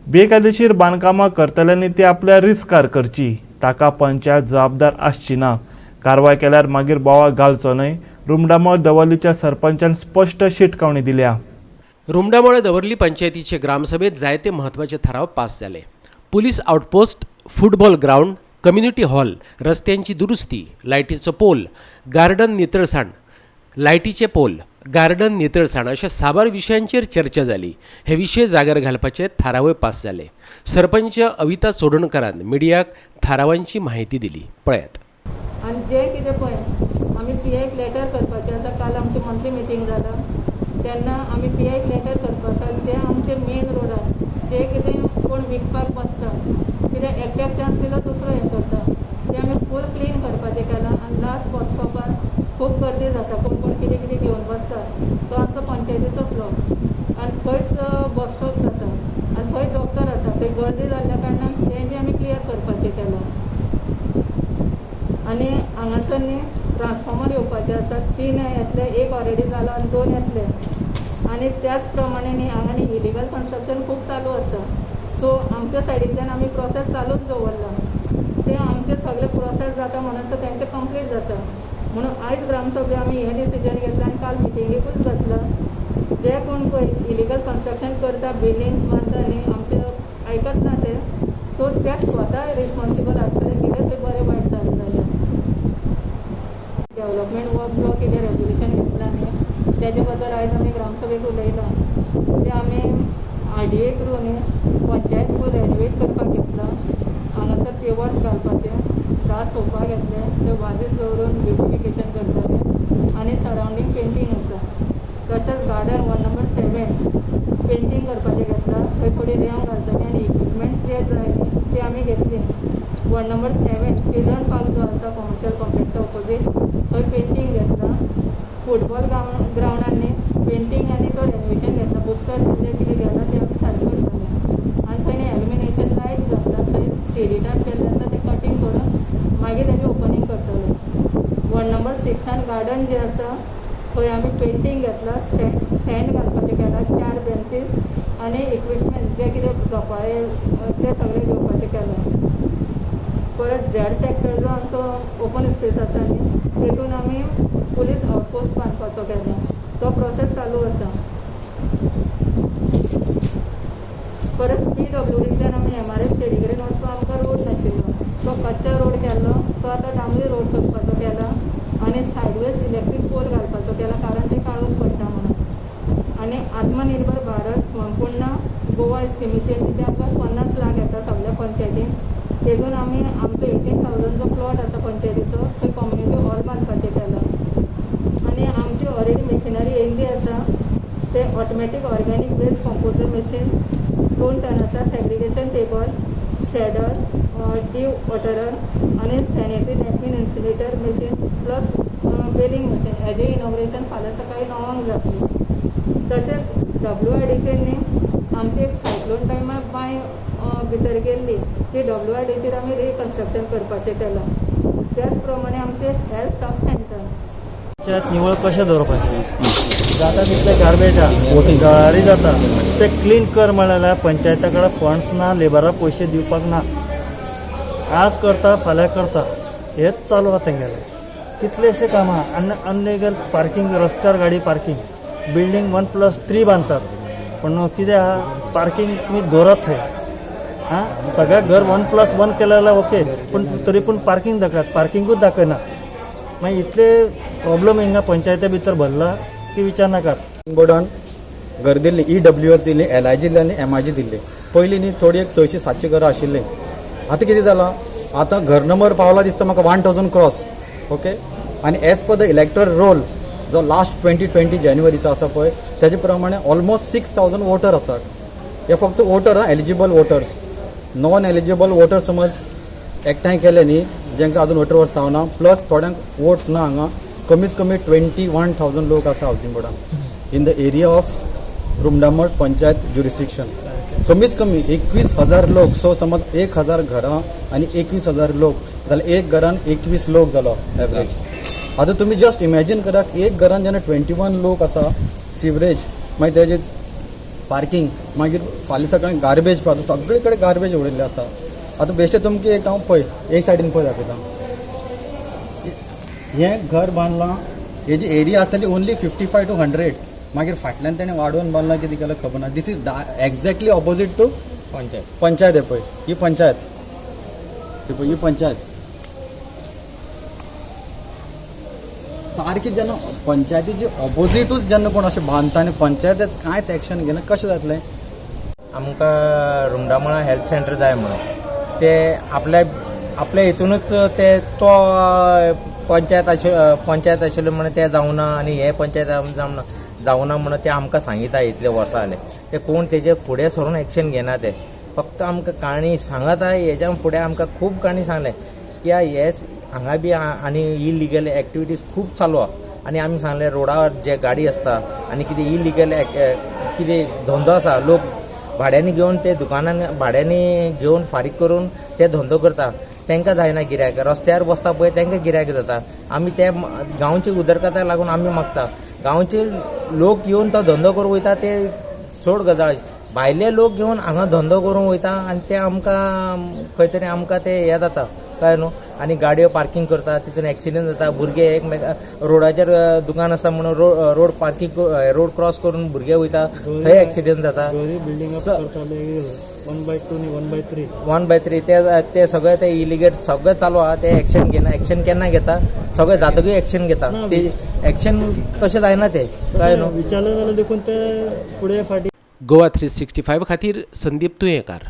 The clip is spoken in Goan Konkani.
बेकायदेशीर बांदकामां करतल्यांनी ती आपल्या रिस्कार करची, ताका पंचायत जबाबदार आसची ना. कारवाय केल्यार मागीर बोवाळ घालचो न्हय. रुमडामळ दवर्लीच्या सरपंचान स्पश्ट शिटकावणी दिल्या. रुमडामळ दवर्ली पंचायतीचे ग्रामसभेत जायते म्हत्वाचे थाराव पास जाले. Police outpost, football ground, community hall, रस्त्यांची दुरुस्ती, लायटीचो पोल, गार्डन नितळसाण, लायटीचे पोल, गार्डन नितळसाण अशा साबार विशयांचेर चर्चा जाली. हे विशय जाग्यार घालपाचे थारावय पास जाले. सरपंच अविता चोडणकारान मिडियाक थारावांची म्हायती दिली, पळयात. आनी जें कितें पळय आमी पी एक लेटर करपाचें आसा. काल आमची मंथली मिटींग जाला तेन्ना आमी पी एक लेटर करपा आसा. जे आमचे मेन रोडार जे कितें कोण विकपाक बसता, कितें एकट्याक चान्स दिलो दुसरो हें करता, तें आमी फूल क्लीन करपाचें केलां. आनी लास्ट बस स्टॉपार खूब गर्दी जाता, कोण कोण कितें कितें घेवन बसता. तो आमचो पंचायतीचो ब्लॉक आनी थंयच बस स्टॉप आसा आनी थंय डॉक्टर आसा. थंय गर्दी जाल्ल्या कारणान तें बी आमी क्लियर करपाचें केलां. आनी हांगासर न्ही ट्रान्सफॉर्मर येवपाचे आसा. तीन येतले, एक ऑलरेडी जाला आनी दोन येतले. आनी त्याच प्रमाणे न्ही हांगा न्ही इलिगल कन्स्ट्रक्शन खूब चालू आसा. सो आमच्या सायडींतल्यान आमी प्रोसेस चालूच दवरला. ते आमचे सगळे प्रोसेस जाता म्हणून तेंचे कंप्लीट जाता म्हणून आयज ग्रामसभे आमी हें डिसिजन घेतलें आनी काल मिटिंगेकूच घातलां. जे कोण पळय इलिगल कन्स्ट्रक्शन करता, बिल्डिंग्स बांदता न्ही, आमचे आयकत ना ते, सो ते स्वता रिस्पॉन्सिबल आसतले कितें थंय बरें वायट जालें जाल्यार. डेव्हलपमेंट वर्क जो कितें रेजोल्युशन घेतला न्ही, तेजे बद्दल आयज आमी ग्रामसभेक उलयलां. ते आमी आर डी ए थ्रू न्ही पंचायत फूल रेनोवेट करपाक घेतला. हांगासर पेवर्स घालपाचे, 10 सोफा घेतले, ते वाजीस दवरून ब्युटिफिकेशन करतले आनी सरावंडींग पेंटींग आसा. तशेंच गार्डन वॉर्ड नंबर 7 पेंटींग करपाचें घेतलां. थंय थोडी रेंव घालतली आनी इक्विपमेंट्स जे जाय न्ही ते आमी घेतली. वॉर्ड नंबर 7 चिल्ड्रन पार्क जो आसा कॉमर्शियल कॉम्प्लेक्सा ऑपोजीट, थंय पेंटींग घेतलां. फुटबॉल ग्रावंडान न्ही पेंटींग आनी तो रेनोवेशन घेतला. बुस्टर जे कितें गेला ते आमी सारकें करतले आनी थंय न्ही एल्युमिनेशन लायट घातला. थंय सिडी टायप केल्लें आसा, तें कटींग करून मागीर तेजें ओपनींग करतले. वॉर्ड नंबर 6 गार्डन जें आसा थंय आमी पेंटींग घेतलां, सँड घालपाचें केलां, चार बेंचीस आनी इक्विपमेंट जे कितें झोपाळे ते सगळे घेवपाचें केलां. परत झॅड सेक्टर जो आमचो ओपन स्पेस आसा न्ही, तेतून आमी पुलीस आउटपोस्ट बांदपाचो केला. तो प्रोसेस चालू आसा. परत पी डब्ल्यू डींतल्यान आमी एम आर एफ शेडी कडेन वचपाक आमकां रोड नाशिल्लो, तो कच्चा रोड केल्लो, तो आतां डांबरी रोड करपाचो केला आनी सायडवेज इलेक्ट्रीक पोल घालपाचो केला, कारण ते काळोख पडटा म्हणून. आनी आत्मनिर्भर भारत स्वपूर्ण गोवा स्किमीचेर ते आमकां 50 लाख येता सगळ्या पंचायतीन. तेतून आमी आमचो 18,000चो प्लॉट आसा पंचायतीचो, थंय कम्युनिटी हॉल बांदपाचें केला. आनी आमची ऑलरेडी मशिनरी येयल्ली आसा. ते automatic organic waste composer machine 2 ton आसा, सेग्रिगेशन टेबल, शेडर, डी वॉटरर आनी sanitary napkin incinerator machine plus baling machine हेजें इनॉग्रेशन फाल्यां सकाळीं 9 जांक जातलें. तशेंच डब्ल्यू आर डीचेर न्ही आमची एक सायक्लोन टायमार बांय भितर गेल्ली, ती डब्ल्यू आर डीचेर आमी रिकन्स्ट्रक्शन करपाचें केलां. त्याच प्रमाणे आमचें हेल्थ सब सेंटर पंचायत निवळ कशें दवरपाचें? जाता तितलें गार्बेज आहा, गळारी जाता. ते क्लीन कर म्हणल्यार जाल्यार पंचायता कडेन फंड्स ना, लेबराक पयशे दिवपाक ना. आज करता, फाल्यां करता, हेच चालू आहा तेंगेलें. कितलेशे कामां आनी अनलिगल पार्किंग, रस्त्यार गाडी पार्किंग. बिल्डींग 1+3 बांदतात, पूण कितें आहा, पार्किंग तुमी दवरत थंय. आं, सगळ्याक घर 1+1 केलें जाल्यार ओके, पूण तरी पूण पार्किंग दाखयात, पार्किंगूच दाखयना. मागीर इतले प्रॉब्लम हिंगा पंचायती भितर भरला की विचार नाकात. बोर्डान घर Delhi, E W S Delhi, L I G दिल्ली आनी एम I जी दिल्ली. पयलीं न्ही थोडी एक 600-700 घरां आशिल्लीं. आतां कितें जालां, आतां घर नंबर पावला दिसता म्हाका 1000 क्रॉस, ओके. आनी as per the electoral roll जो लास्ट 2020 जानेवारीचो आसा पळय, तेजे प्रमाणे ऑलमोस्ट 6000 वोटर आसात. हे फक्त वोटर आं, eligible voters. Non eligible voter समज एकठांय केले न्ही, जेंकां अजून 18 वर्सां जावना, प्लस थोड्यांक वोट्स ना, हांगा कमीत कमी 21,000 लोक आसा housing बोर्डान in the area of Rumdamol panchayat jurisdiction. कमीत कमी 21,000 लोक. सो समज 1000 घरां आनी 21,000 लोक जाल्यार एक घरान 21 लोक जालो एवरेज. आतां तुमी जस्ट इमॅजीन करात, एक घरान जेन्ना 21 लोक आसा, सिवरेज मागीर तेजे पार्किंग मागीर फाल्यां सकाळी गार्बेज पळय, आतां सगळे कडेन गार्बेज उडयल्ले आसा. आतां बेश्टे तुमकां एक हांव पळय एक सायडीन पळय दाखयता. हें घर बांदलां, हेजी एरिया आसतली ओनली 55 टू 100. मागीर फाटल्यान तेणें वाडोवन बांदलां, कितें केलां खबर ना. This is exactly opposite to panchayat. Panchayat. हे पळय ही पंचायत, ही पळय ही पंचायत सारकी. जेन्ना पंचायतीची ऑपोजिटूच जेन्ना कोण अशें बांदता आनी पंचायतीच कांयच एक्शन घेना, कशें जातलें? आमकां रुमडामळा हेल्थ सेंटर जाय म्हणून ते आपल्या आपल्या हितूनच ते तो पंचायत पंचायत आशिल्ले म्हणून ते जावना आनी हे पंचायत जावना जावना म्हणून ते आमकां सांगिता. इतले वर्सां जाले ते कोण तेजे फुडें सरून एक्शन घेना. ते फक्त आमकां काणी सांगता. हेज्या फुडें आमकां खूब काणी सांगलें की हे हांगा बी आनी इलिगल एक्टिविटीज खूब चालू आहा. आनी आमी सांगलें, रोडार जे गाडी आसता आनी कितें इलिगल कितें धंदो आसा, लोक भाड्यांनी घेवन ते दुकानान भाड्यांनी घेवन फारीक करून ते धंदो करता, तांकां जायना गिरायक. रस्त्यार बसता पळय तांकां गिरायक जाता. आमी ते गांवचे उदरगताक लागून आमी मागता. गांवचे लोक येवन तो धंदो करूंक वयता ते सोड गजाल, भायले लोक घेवन हांगा धंदो करूंक वयता आनी ते आमकां खंय तरी आमकां ते हें जाता, कळ्ळें न्हू. आनी गाडयो पार्किंग करता, तितून एक्सिडंट जाता. भुरगे एकमेका रोडाचेर दुकान आसा म्हणून रोड पार्किंग, रोड क्रॉस करून भुरगे वयता, थंय एक्सिडंट जाता. घरी बिल्डिंग करताले 1/2 न्ही, 1/3. 1/3. ते ते सगळे ते इलिगेट सगळे चालू आहा. ते एक्शन घेना. एक्शन केन्ना घेता? सगळे जातकीर एक्शन घेता. ते एक्शन तशें जायना ते, कळ्ळें न्हू. विचारलें जाल्यार देखून ते फुडें फाटीं. गोवा 365 खातीर संदीप तुयेंकार.